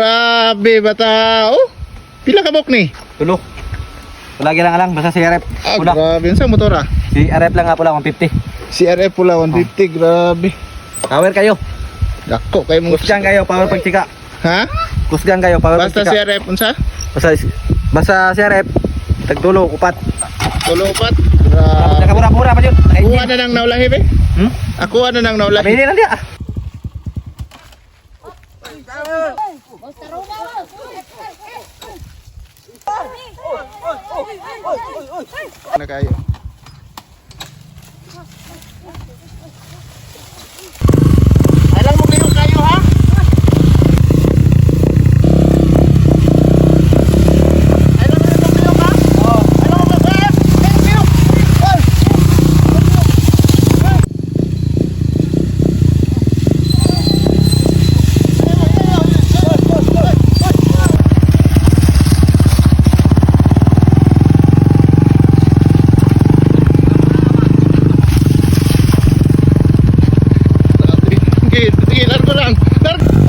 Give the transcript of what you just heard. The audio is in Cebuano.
Grabe bata. Oh. Pila ka buok ni? Tulo. Wala lang lang basta si RF. Ah, Pula. grabe sa motor ah. Si RF lang nga pula 150. CRF pula 150, grabe. Power kayo. Dako kay mong Kusgan kayo power pagchika. Ha? Kusgan kayo power Basta pagchika. CRF unsa? Basta basta si RF tagtulo upat. Tulo upat. Grabe. Nakamura-mura pa yun. Kuha na nang naulahi be. Hmm? Ako na nang naulahi. Pamili lang dia. Na kayo. Alam mo kayo kayo ha? Alam mo kayo ha? Oo. Alam mo ba? Kayo kayo. Sige, sige, largo lang. Largo.